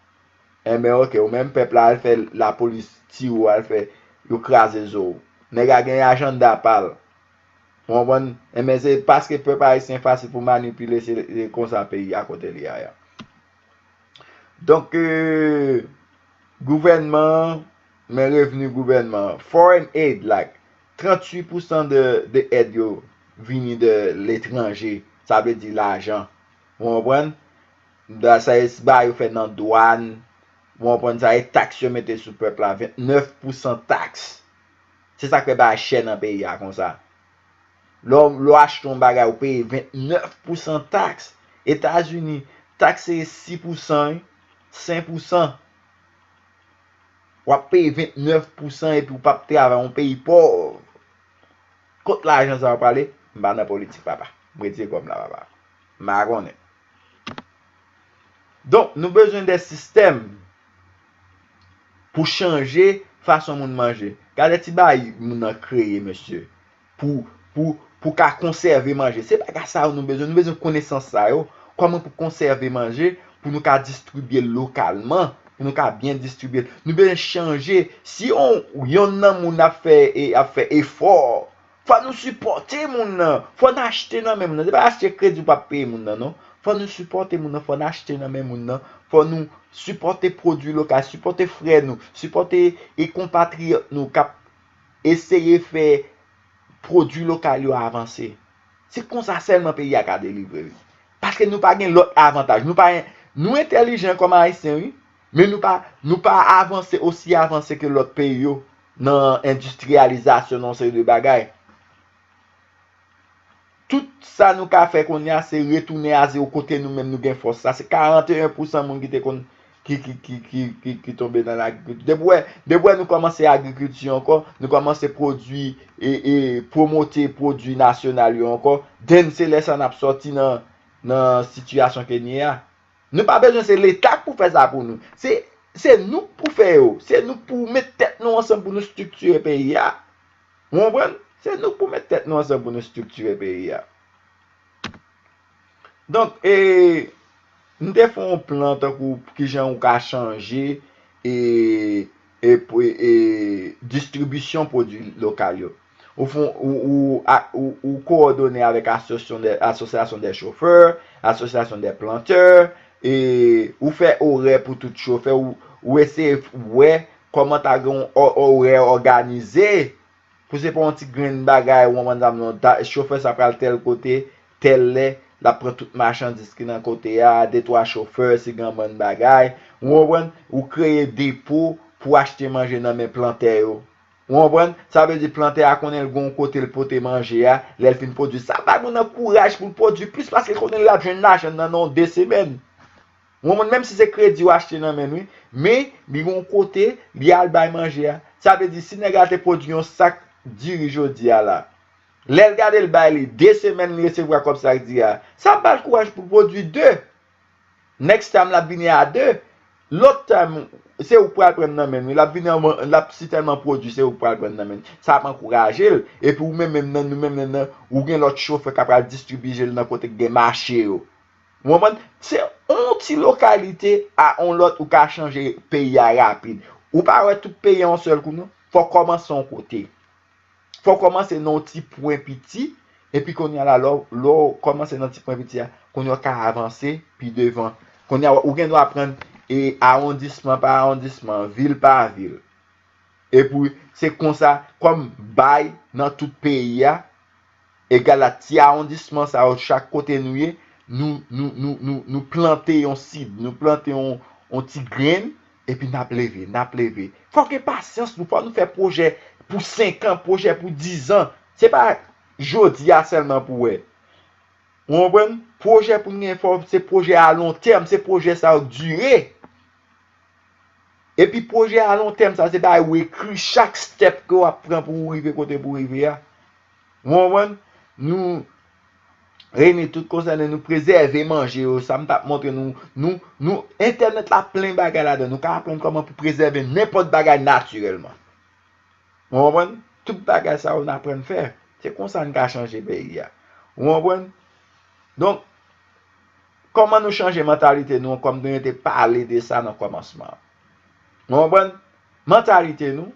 Enben, oke, ou menm pèp la al fè lapolis tiye w, al fè yo kraze zo w. Nèg la gen ajanda pa l. Ou konprann? Enben, se paske pèp ayisyen fasil pou manipile, se se konsa peyi a kote li a ya. Donk, euh, gouvènman an, men revni gouvènman an. Foreign aid, like, tranntuit pousan de, de èd yo vini de letranje, sa vle di lajan. Ou konprann? Da sa e ba yo fè nan dwàn, ou konprann, sa e taks yo mete sou pèp la, ventnèf pousan taks. Se sa k fè bagay chè nan peyi a konsa. Lè w, lè w achte yon bagay, ou peye ventnèf pousan taks. Etazini, taks se sis pousan, wi, senk pousan. W ap peye ventnèf pousan epi w p ap travay, yon peyi pòv. Kot lajan sa yo prale? M pa nan politik, papa. M retire kò m la, papa. M pa konnen. Donk, nou bezwen de sistèm pou chanje fason moun manje. Gade ti bagay moun nan kreye, mesye, pou, pou, pou ka konsève manje. Se bagay sa yo nou bezwen. Nou bezwen konesans sa yo. Kòman pou konsève manje, pou nou ka distribye l lokalman, pou nou ka byen distribye l. Nou bezwen chanje. Si yon, yonn nan moun ap fè, e, ap fè efò, fò nou sipòte moun nan. Fò n achte nan men moun nan. Se pa achte kredi w p ap peye moun nan, non. Fò nou sipòte moun nan. Fò n achte nan men moun nan. Fò nou sipòte pwodui lokal, sipòte frè nou, sipòte e konpatriyòt nou k ap eseye fè pwodui lokal yo avanse. Se konsa sèlman peyi a ka delivre, wi. Paske nou pa gen lòt avantaj. Nou pa, nou entèlijan kòm Ayisyen, wi. Men nou pa, nou pa avanse osi avanse ke lòt peyi yo nan endistriyalizasyon nan yon seri de bagay. Tout sa nou ka fè kounye a, se retounen a zewo kote nou menm nou gen fòs sa. Se karanteyen pousan moun ki te konn, ki, ki, ki, ki, ki, ki tonbe nan lagrikilti. Depi w wè, depi w wè nou kòmanse agrikilti ankò, nou kòmanse pwodui e, e pwomote pwodui nasyonal yo ankò, then se lè sa n ap sòti nan, nan sitiyasyon ke n ye a. Nou pa bezwen se Leta k pou fè sa pou nou. Se, se nou k pou fè yo. Se nou k pou met tèt nou ansanm pou nou estriktire peyi a. Ou konprann? Se nou k pou met tèt nou ansanm pou nou estriktire peyi a. Donk, e, m te fè yon plan tankou kijan ou ka chanje e, e, e, e distribisyon pwodui lokal yo. Ou fon, ou, ou, a, ou, ou kowòdone avèk asosyasyon de, asosyasyon de chofè, asosyasyon de plantè, e ou fè orè pou tout chofè, ou, ou eseye wè kòman ta gen yon o-, orè òganize, pou se pa yon ti grenn bagay, ou konprann sa m di w, ta, chofè sa pral tèl kote, tèl lè, l ap pran tout machandiz ki nan kote a, de twa chofè, si gen yon bann bagay, ou konprann, ou kreye depo pou achte manje nan men plantè yo. Ou konprann? Sa vle di plantè a konnen l gen yon kote l pote manje a, lè l fin pwodui. Sa bay moun nan kouraj pou l pwodui plis paske l konnen l ap jwenn lajan nan nan yon de semèn. Ou konprann? Menm si se kredi w achte nan men l, wi. Men, li gen yon kote, li al bay manje a. Sa vle di, si nèg la te pwodui yon sak diri jodi a la, lè l gade l bay li, de semèn li resevwa kòb sak diri a, sa ap ba l kouraj pou l pwodui de. Next time l ap vini a de. Lòt time, se ou k pral pran nan men l, wi. L ap vini anvan, l ap sitèlman pwodui, se ou k pral pran nan men l. Sa ap ankouraje l. Epi ou menm menm nan, nou menm menm nan, ou gen lòt chofè k ap pral distribye l nan kote k gen mache yo. Ou konprann? Se yon ti lokalite a yon lòt ou ka chanje peyi a rapid. Ou pa wè tout peyi a yon sèl kou, non. Fò w kòmanse yon kote. Fò w kòmanse nan yon ti pwen piti, epi kounye a la, lè w, lè w kòmanse nan ti pwen piti a, kounye a w ka avanse pi devan. Kounye a, ou gen dwa pran e awondisman pa awondisman, vil pa vil. Epi, se konsa, kòm bay nan tout peyi a, egal a ti awondisman sa yo, chak kote nou ye, nou, nou, nou, nou, nou plante yon sid, nou plante yon, yon ti grenn, epi n ap leve, n ap leve. Fò gen pasyans nou, fò nou fè pwojè pou senk an, pwojè pou diz an. Se pa jodi a sèlman pou wè. Ou konprann? Pwojè pou n gen, fò se pwojè a lon tèm, se pwojè sa yo k dire. Epi pwojè a lon tèm sa, se bagay ou ekri chak step ke w ap pran pou ou rive kote pou w rive a. Ou konprann? Nou reyini tout konsène nou, prezève manje yo, sa m t ap montre nou, nou, nou, entènèt la plen bagay ladan, nou ka aprann kòman pou prezève nenpòt bagay natirèlman. Ou konprann? Tout bagay sa yo n aprann fè. Se konsa n ka chanje peyi a. Ou konprann? Donk, kòman nou chanje mantalite nou an, kòm nou te pale de sa nan kòmansman an? Ou konprann? Mantalite nou,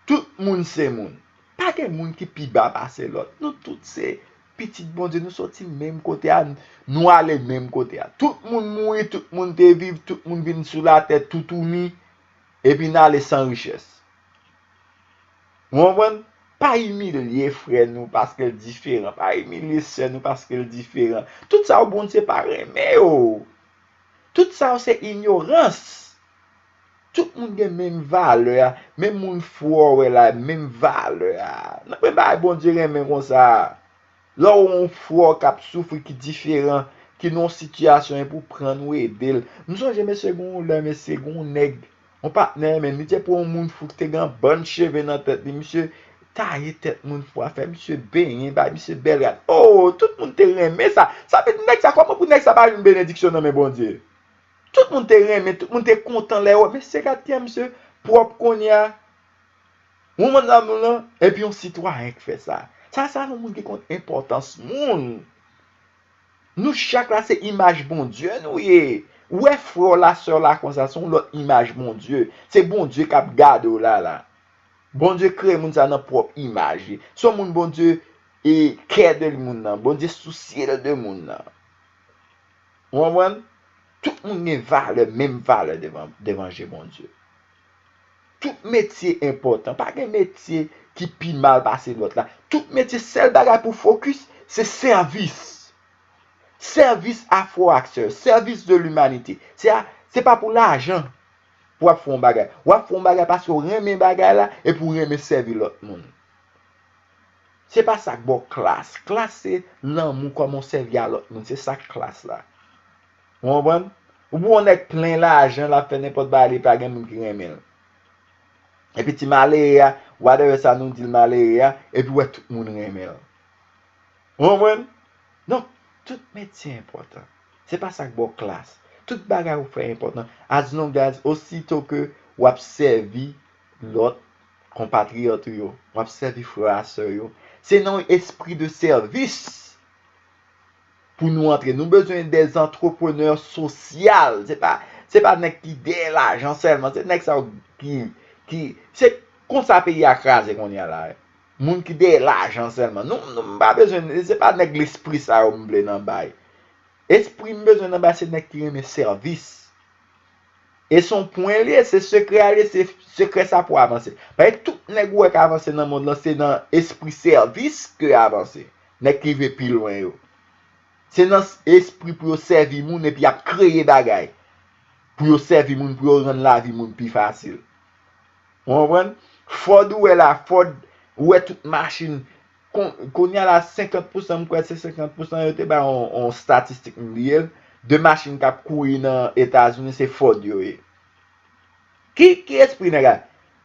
tout moun se moun. Pa gen moun ki pi ba pase lòt. Nou tout se pitit Bondye, nou soti menm kote a, nou ale menm kote a. Tout moun mouri, tout moun te viv, tout moun vin sou latè toutouni, epi n ale san richès. Ou konprann? Pa imilye frè nou paske l diferan. Pa imilye sè nou paske l diferan. Tout sa yo Bondye pa renmen yo. Tout sa yo se inyorans. Tout moun gen menm valè a. Menm moun fou a w wè la, menm valè a. Nan men bagay Bondye renmen konsa. Lè w wè yon frè w k ap soufri, ki diferan, ki nan yon sitiyasyon, epi w pran l, w ede l. M sonje, mesye, gen yon lè, mesye, gen yon nèg, yon patnè, men li te pran yon moun fou ki te gen yon bann cheve nan tèt li. Misye taye tèt moun fou a, fè misye benyen, bay misye bèl rad. Oh, tout moun te renmen sa. Sa vle di nèg sa, kòman pou nèg sa pa jwenn benediksyon nan men Bondye? Tout moun te renmen, tout moun te kontan lè yo wè, mesye, gad kijan misye pwòp kounye a. Ou konprann sa m di w lan? Epi yon sitwayen k fè sa. Sa, sa yon moun ki konn enpòtans moun. Nou chak la, se imaj Bondye nou ye. Ou wè frè w la, sè w la konsa, se yon lòt imaj Bondye. Se Bondye k ap gade w la, la. Bondye kreye moun sa nan pwòp imaj li. Se yon moun Bondye e kè de moun nan. Bondye sousye l de moun nan. Ou konprann? Tout moun gen valè, menm valè devan, devan je Bondye. Tout metye enpòtan. Pa gen metye ki pi mal pase lòt la. Tout metye, sèl bagay pou fokis, se sèvis. Sèvis a frè w ak sè w, sèvis de limanite. Se a, se pa pou lajan pou w ap fè yon bagay. W ap fè yon bagay paske w renmen bagay la epi w renmen sèvi lòt moun. Se pa sa k ba w klas. Klas se lanmou, kòman w sèvi a lòt moun. Se sa k klas la. Ou konprann? Ou pou yon nèg plen lajan, l ap fè nenpòt bagay, li pa gen moun ki renmen l. Epi ti malere a, whatever sa nou di l malere a, epi w wè tout moun renmen l. Ou konprann? Donk, tout metye enpòtan. Se pa sa k ba w klas. Tout bagay ou fè enpòtan. As long as, osito ke w ap sèvi lòt konpatriyòt ou yo, w ap sèvi frè a sè yo. Se nan yon espri de sèvis pou nou antre. Nou bezwen de antreprenè sosyal. Se pa, se pa nèg ki dèyè lajan sèlman. Se nèg sa yo ki, ki, se konsa peyi a kraze kounye a la. Moun ki dèyè lajan sèlman. Nou, nou, m pa bezwen, se pa nèg lespri sa yo m vle nan bay. Espri m bezwen nan bay se nèg ki renmen sèvis. E se yon pwen li ye, se sekrè a li ye, se sekrè sa pou avanse. Paske tout nèg ou wè k avanse nan mond lan, se nan espri sèvis ke yo avanse. Nèg ki rive pi lwen yo. Se nan s-, espri pou yo sèvi moun epi y ap kreye bagay. Pou yo sèvi moun, pou yo rann lavi moun pi fasil. Ou konprann? Ford ou wè la, Ford, ou wè tout machin. Kon-, kounye a la, senkant pousan, m kwè se senkant pousan, yo te bay yon, yon statistik, m bliye l, de machin k ap kouri nan Etazini, se Ford yo ye. Ki, ki espri nèg la?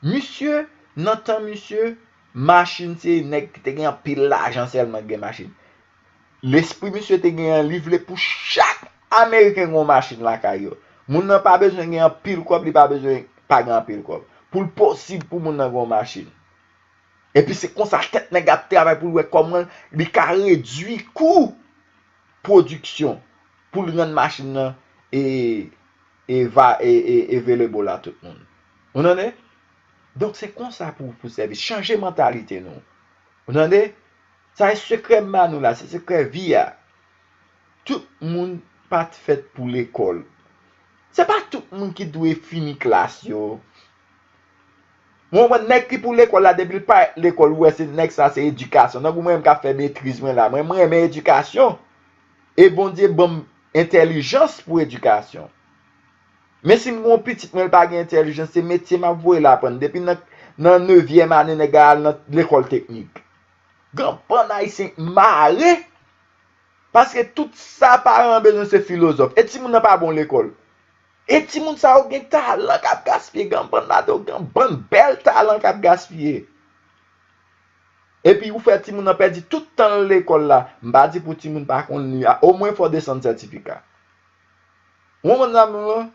Misye, nan tan misye, machin se nèg ki te gen anpil lajan sèlman ki gen machin. Lespri misye te genyen, li vle pou chak Ameriken gen yon machin lakay yo. Moun nan pa bezwen gen anpil kòb, li pa bezwen pa gen anpil kòb. Pou l posib pou moun nan gen yon machin. Epi se konsa tèt nèg ap travay pou l wè kòman li ka redui kou pwodiksyon, pou l rann machin nan e, e, va, e, e, available a tout moun. Ou tande? Donk se konsa pou, pou sèvi. Chanje mantalite nou. Ou tande? Sa se sekrè m ba nou la, se sekrè vi a. Tout moun pa t fèt pou lekòl. Se pa tout moun ki dwe fini klas yo. Mwen, mwen, nèg ki pou lekòl la, depi l parèt lekòl, ou wè se nèg sa, se edikasyon. Tankou mwen menm k ap fè metriz mwen la, mwen, mwen renmen edikasyon. E Bondye ban m entèlijans pou edikasyon. Men si m gen yon pitit mwen, l pa gen entèlijans, se metye m ap voye l aprann. Depi nan, nan nevyèm ane, nèg la al nan lekòl teknik. Granpann ayisyen mare. Paske tout sa paran an bezwen se filozòf. E timoun nan pa bon lekòl. E timoun sa yo gen talan k ap gaspiye, granpann ladan yo gen bann bèl talan k ap gaspiye. Epi ou fè timoun nan pèdi tout tan l lekòl la. M pa di pou timoun pa konn li a, omwen fò w desann sètifika. Ou konprann sa m di w lan?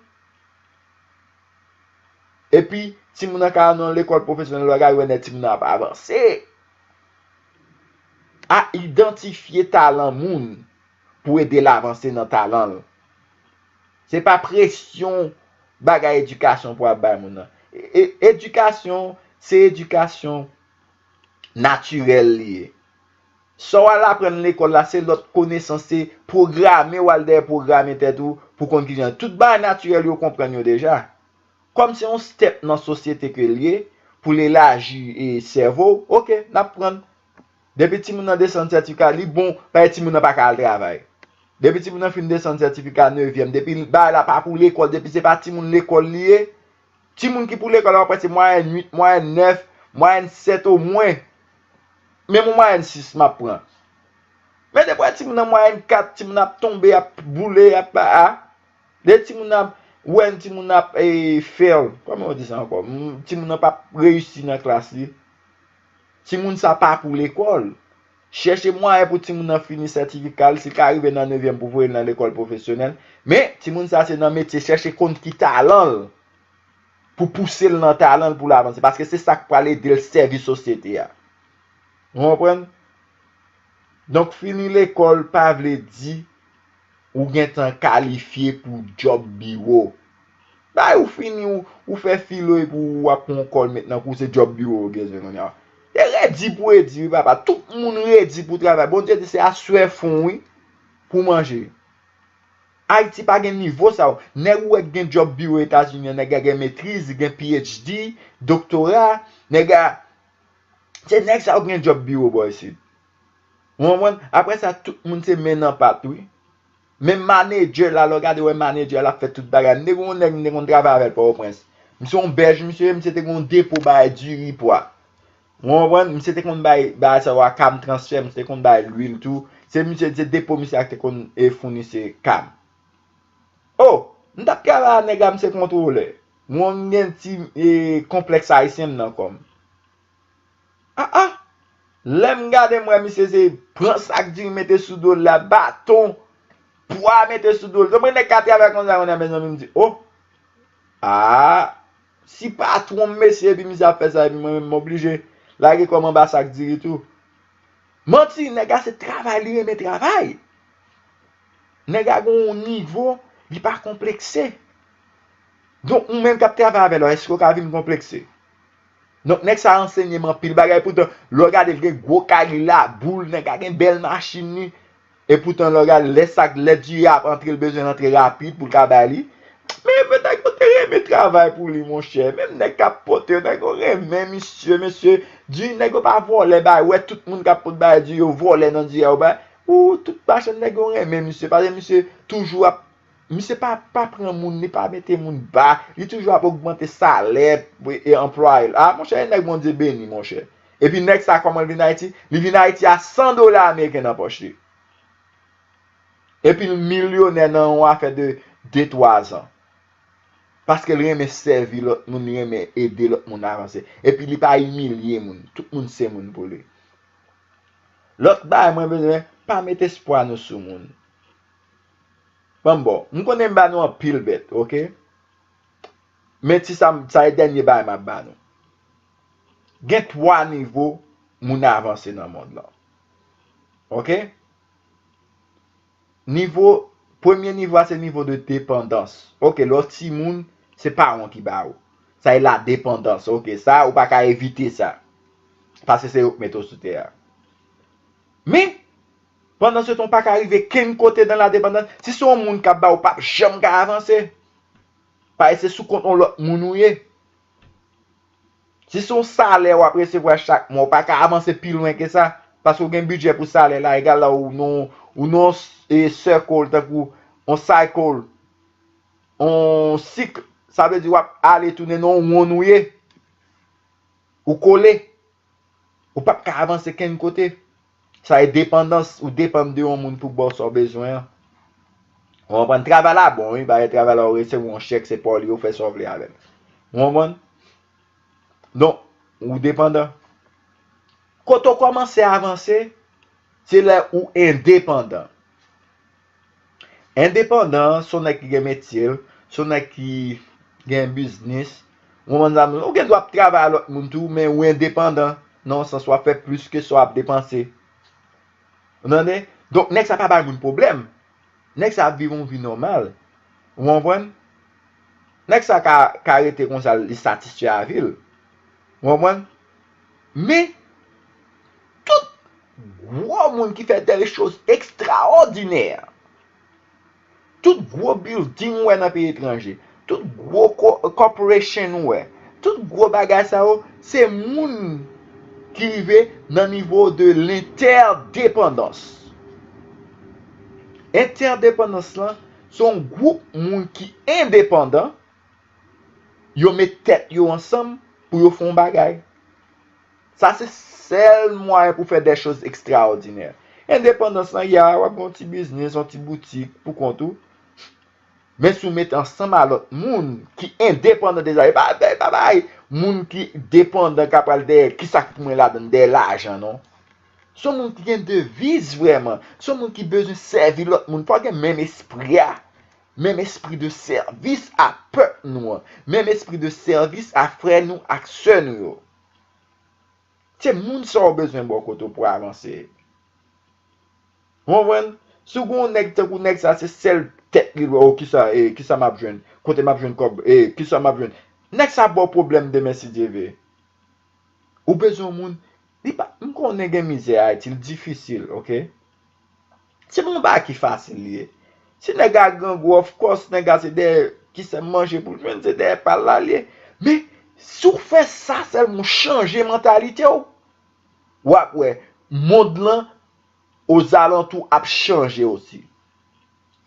Epi, Timoun nan ka al nan lekòl pwofesyonèl, w a gade wè nèt timoun nan ap avanse. A idantifye talan moun pou ede l avanse nan talan l. Se pa presyon bagay edikasyon pou ap bay moun nan. E, e, edikasyon, se edikasyon natirèl li ye. Sa w al aprann lekòl la, se lòt konesans, se pwograme w al dèyè pwograme tèt ou pou konn kijan. Tout bagay natirèl yo konprann yo deja. Kòm se yon step nan sosyete ke l ye, pou l elaji e sèvo w, oke, n ap pran. Depi timoun nan desann sètifika, li bon, paske timoun nan pa ka al travay. Depi timoun nan fin desann sètifika nevyèm, depi bagay la pa pou lekòl, depi se pa timoun lekòl li ye, timoun ki pou lekòl, w ap wè se mwayèn uit, mwayèn nèf, mwayèn sèt omwen. Menm yon mwayèn sis m ap pran. Men depi w wè timoun nan mwayèn kat, timoun ap tonbe, ap boule, ap a. Lè timoun ap, ou wè timoun ap e, fail. Kòman yo di sa ankò? M- Timoun nan p ap reyisi nan klas li. Timoun sa pa pou lekòl. Chèche mwayen pou timoun nan fini sètifika l, si l ka rive nan nevyèm pou voye l nan lekòl pwofesyonèl. Men, timoun sa se nan metye, chèche konn ki talan l pou pouse l nan talan l pou l avanse. Paske se sa k pral ede l sèvi sosyete a. Ou konprann? Donk, fini lekòl pa vle di ou gentan kalifye pou djòb biwo. Bay ou fini, ou, ou fè filo epi w ap pran yon kòl mentnan kou se djòb biwo ou bezwen kounye a. Te redi pou redi, wi, papa. Tout moun redi pou travay. Bondye di se aswè fon, wi, pou manje. Ayiti pa gen nivo sa yo. Nèg ou wè k gen djòb biwo Etazini an, nèg la gen metriz, li gen P H D, doktora, nèg la, se nèg sa yo k gen djòb biwo bò isit. Ou konprann? Apre sa, tout moun se men nan pat, wi. Menm manedjè la, lè w gade, w wè manedjè la ap fè tout bagay. M te gen yon nèg, m te konn travay avè l Pòtoprens. Misye yon bèj, misye, misye te gen yon depo bagay diri pwa. Ou konprann? Misye te konn bay, bay sa yo a kam transfè, misye te konn bay lwil tou. Se misye, se depo misye a ki te konn e founi se kam. O, m t ap travay a nèg la, misye kontwolè. Mwen m gen ti e, konplèks ayisyen m nan kò m. Ah, ah! Lè m gade m wè misye se pran sak diri mete sou do l la, baton, pwa mete sou do l. Donk mwen nèg ka travay konsa, kounye a mezanmi m di, o! Ah! Si patwon m mesye epi misye ap fè sa epi mwen menm m oblije lage kò m anba sak diri tou. Manti, nèg la se travay li renmen travay. Nèg la gen yon nivo, li pa konplekse. Donk ou menm k ap travay avè l, èske w ka vin konplekse? Donk nèg sa ansenye m anpil bagay, poutan lè w gade l gen gwo kay, li laboul, nèg la gen bèl machin li. E poutan lè w gade lè sa, lè diri a ap antre, l bezwen l antre rapid pou l ka bay li. Men, men nèg yo te renmen travay pou li, monchè. Menm nèg k ap pote yo, nèg yo renmen misye, mesye. Diri, nèg yo pa vòlè bay. Ou wè tout moun k ap pot bay diri yo vòlè nan diri a yo bay. Ou, tout machann nèg yo renmen misye. Paske misye toujou ap, misye pa, pa pran moun, li pa mete moun ba. Li toujou ap ogmante salè e anplwaye l. Ah, monchè, e nèg Bondye beni, monchè. Epi nèg sa, kòman l vin Ayiti? Li vin Ayiti a san dola ameriken nan pòch li. Epi l milyonè nan yon afè de de, twa zan. Paske l renmen sèvi lòt moun, li renmen ede lòt moun avanse. Epi li pa imilye moun. Tout moun se moun pou li. Lòt bagay mwen bezwen, pa met espwa nou sou moun. Ban m ba w. M konnen m ba nou anpil bèt, oke? Men ti sa, sa e dènye bagay m ap ba nou. Gen twa nivo moun avanse nan mond lan. Oke? Nivo, premye nivo a se nivo de depandans. Oke, lè w timoun, se paran w ki ba ou. Sa e la depandans. Oke, sa, ou pa ka evite sa. Paske se yo k mete w sou tè a. Men, pandan se tan, ou pa ka rive kenn kote nan la depandans. Si se yon moun k ap ba ou, ou p ap janm ka avanse. Paske se sou kont yon lòt moun ou ye. Si se yon salè w ap resevwa chak mwa, ou pa ka avanse pi lwen ke sa. Paske w gen bidjè pou salè la, egal la ou nan, ou nan e, circle, tankou yon cycle, yon sik. Sa vle di w ap ale tounen nan yon wonn ou ye. Ou kole. Ou p ap ka avanse kenn kote. Sa e depandans, ou depann de yon moun pou ba w sa w bezwen an. Ou konprann? Travay la bon, wi, paske travay la ou resevwa yon chèk, se pa w li, ou fè sa w vle avè l. Ou konprann? Donk, ou depandan. Kote w kòmanse avanse, se lè ou endepandan. Endepandan, se yon nèg ki gen metye l, se yon nèg ki gen biznis, Ou konprann sa m di w? Ou gen dwa ap travay a lòt moun tou, men ou endepandan. Nan yon sans, w ap fè plis ke sa w ap depanse. Ou tande? Donk, nèg sa pa bay moun pwoblèm. Nèg sa ap viv yon vi nòmal. Ou konprann? Nèg sa ka, ka rete konsa, li satisfè a vi l. Ou konprann? Men, tout gwo moun ki fè de choz ekstraòdinè, tout gwo building ou wè nan peyi etranje, tout gwo ko- corporation ou wè, tout gwo bagay sa yo, se moun ki rive nan nivo de lentèdepandans. Entèdepandans lan, se yon gwoup moun ki endepandan, yo met tèt yo ansanm pou yo fè yon bagay. Sa se sèl mwayen pou fè de choz ekstraòdinè. Endepandans lan, ya, w ap gen yon ti biznis, yon ti boutik pou kont ou. Men si w met ansanm a lòt moun ki endepandan de sa, e pa, e pa bay moun ki depandan k ap pral dèyè kisa k pou mwen ladan, dèyè lajan, non. Se yon moun ki gen deviz vrèman. Se yon moun ki bezwen sèvi lòt moun. Fò w gen menm espri a. Menm espri de sèvis a pèp nou an. Menm espri de sèvis a frè nou ak sè nou yo. Se moun sa w bezwen bò kote w pou avanse. Ou konprann? Si w gen yon nèg tankou nèg sa, se sèl tèt li wè, o, kisa, e, kisa m ap jwenn? Kote m ap jwenn kòb? E, kisa m ap jwenn? Nèg sa ap ba w pwoblèm demen si Dye vle. Ou bezwen yon moun, li pa, m konnen gen mizè Ayiti, l difisil, oke? Se pa yon bagay ki fasil li ye. Si nèg a grangou, of course, nèg a se dèyè ki sèm manje pou l jwenn, se dèyè pa l la l ye. Men, si w fè sa sèlman, w chanje mantalite w, w ap wè mond lan ozalantou ap chanje osi.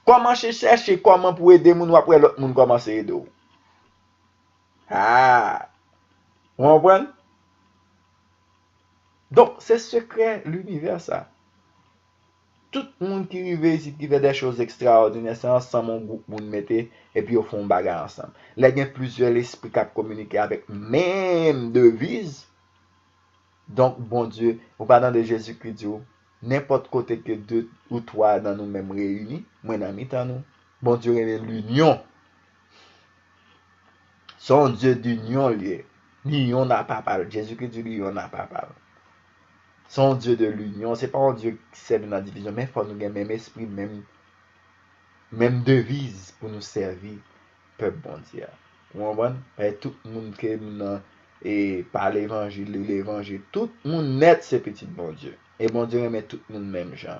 Kòmanse chèche kòman pou ede moun, w ap wè lòt moun kòmanse ede w. Ah! Ou konprann? Donk, se sekrè linivè sa. Tout moun ki rive isit, ki fè de choz ekstraòdinè, se ansanm yon gwoup moun mete, epi yo fè yon bagay ansanm. Lè gen plizyè lespri k ap kominike avèk menm deviz, donk, Bondye, ou pa tande Jezikri di w, nenpòt kote ke de ou twa nan nou menm reyini, mwen nan mitan nou. Bondye renmen linyon. Se yon Dye dinyon l ye. Linyon nan papa l. Jezikri di linyon nan papa l. Se yon Dye de linyon. Se pa yon Dye ki sèvi nan divizyon, men fò nou gen menm espri, menm, menm deviz pou nou sèvi pèp Bondye a. Ou konprann? Paske tout moun ke nou nan, e, pa levanjil, li levanjil. Tout moun nèt se pitit Bondye. E Bondye renmen tout moun menm jan.